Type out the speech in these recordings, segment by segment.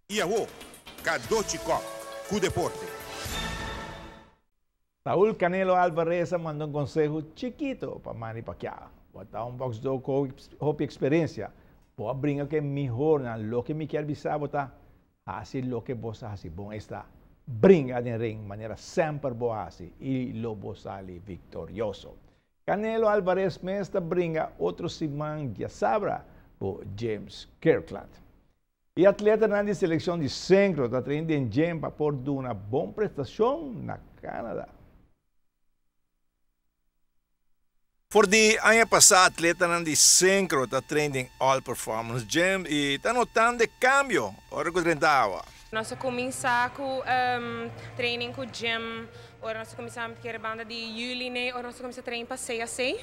I awo, Cadochi Kock ku deporte. Saul Canelo Alvarez a manda un conseho chikito pa Manny Pacquiao. Bo ta un boxdor cu hopi experiencia. Bo a bringa cu e mihornan. Loke mi kier bisa bo ta, haci loke bo sa haci bon, esta, bringa den ring manera semper bo a haci y lo bo sali victorioso. Canelo Alvarez mes ta bringa otro siman diasabra cu James Kirkland. E atletanan di seleccion di Synchro ta train den gym pa por duna bon prestacion na Canada. For di aña pasa atletanan di Synchro ta train den All Performance Gym y ta notando e cambio ora cu drenta awa. Nos a cuminsa cu training cu gym ora nos a cuminsa kere banda di juli ne ora nos a cuminsa train pa CAC.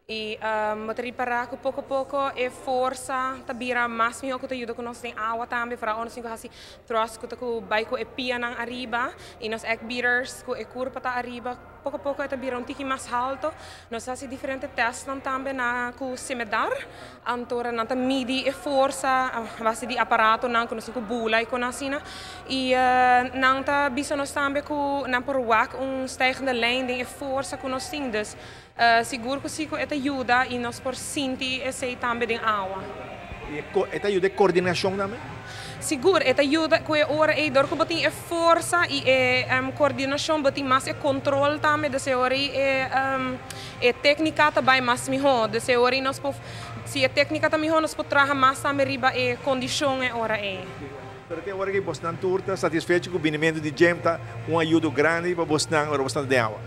I bo ta ripará ku poko poko e forsa ta bira mas mihó ku ta yuda ku nos den awa tambe, foral ora nos tin ku hasi thrust ku ta ku bai ku e pianan ariba i nos egg beaters ku e kurpa ta ariba, poko poko e ta bira un tiki mas halto. Nos ta hasi diferente tèstnan tambe na ku Cemedar, anto nan ta midi e forsa a base di aparatonan ku nos tin ku bula i kon asina i nan ta bisa nos tambe ku nan por wak un stijgende lijn den e forsa ku nos tin, dus Sigur ku si ku e ta yuda i nos por sinti esei tambe den awa. I e ta yuda e kordinashon tambe? Sigur, e ta yuda ku e ora ei dor ku bo tin e forsa i e kordinashon bo tin mas e kontrol tambe, dus e ora ei e téknika ta bai mas mihó. Dus e ora ei nos por, si e téknika ta mihó nos por traha mas tambe riba e kondishon e ora ei. Pero te ora ku bosnan tur ta satisfecho ku binimentu di Jem ta un ayudo grandi pa bosnan ora bosnan ta den awa?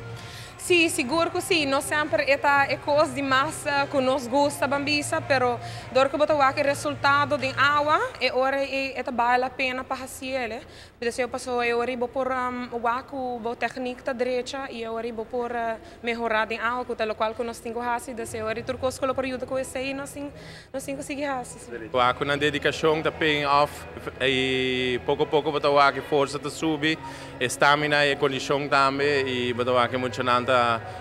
Sí, sigur ku sí. No semper e ta e kos di mas ku nos gusta ban bisa, pero dor ku bo ta wak e resultado den awa, e ora ei e ta bale la pena pa hasi el. Deseo paso e ora ei bo por wak ku bo teknik ta drecha i e ora ei bo por mehorá den awa ku ta lokual ku nos tin ku hasi. Deseo ora ei tur kos ku lo por yuda ku esei nos tin nos tin ku sigui hasi. Wak ku nan dedikashon ta paying off i poko poko bo ta wak e forsa ta subi. E stamina y e condicion tambe y bo ta wak e muchanan ta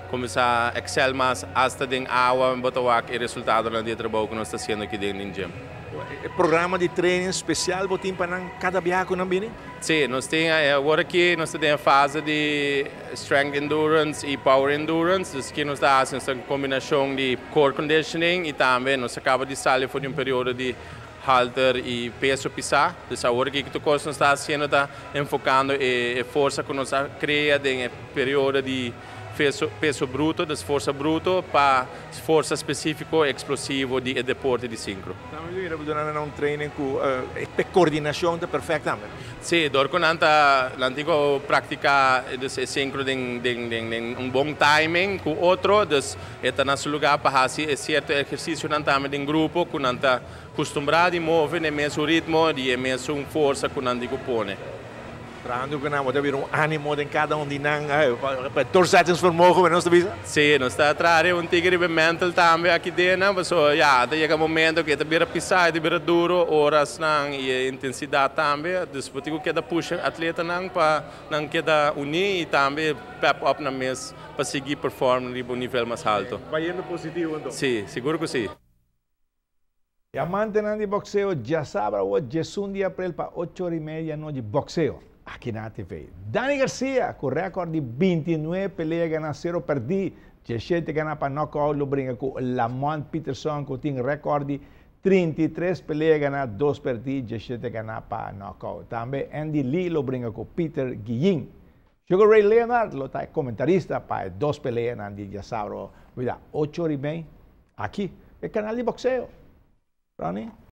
cuminsa excel mas hasta den awa bo ta wak e resultadonan di e trabou cu nos ta haciendo aki den den gym. E programa di training special bo tin pa nan cada biaha cu nan bini? Si, nos tin awor aki nos ta den e fase di strength endurance y power endurance, dus ki nos ta haci nos ta combinacion di core conditioning y tambe nos a caba di sali for di un periodo di halter y peso pisa. Dus awor aki tur cos nos ta haciendo ta enfocando e forsa cu nos a crea den e periodo di peso bruto, dus forsa bruto pa forsa specifico explosivo di e deporte di sincro. Tambe mi mira bo duna nan un training cu e coordinacion ta perfect tambe. Si, dor cu nan ta nan tin cu practica dus e sincro den den un bon timing cu otro, dus e ta na su lugar pa haci e cierto ehercicionan tambe den grupo cu nan ta Kustumbrá di move na e mesun ritmo di e mesun forsa ku nan di ku pone. Trahando ku nan bo ta bira un ánimo den kada un di nan pa doorzettingsvermogen ku nos ta bisa. Sí, nos ta traha riba un tiki riba e mental tambe aki den nan pasobra ya ta yega momento ku e ta bira pisá, e ta bira duro orasnan i e intensidat tambe. Dus bo tin ku keda pusha atletanan pa nan keda uní i tambe pep up nan mes pa sigui perform riba un nivel mas halto. Bayendo positivo anto? Sí, sigur ku sí. E amantenan di boxeo djasabra awor djesun di aprel pa ocho ora y media anochi boxeo aki na ATV. Danny Garcia cu record di bintinuebe pelea gana sero perdi, djeshete gana pa knockout lo bringa cu Lamont Peterson cu tin record di 33 pelea gana dos perdi, djeshete gana pa knockout. Tambe Andy Lee lo bringa cu Peter Guillin. Sugar Ray Leonard lo ta e comentarista pa e dos peleanan di djasabra, mira, ocho ora y mei, aki, e canal di boxeo. Ronnie?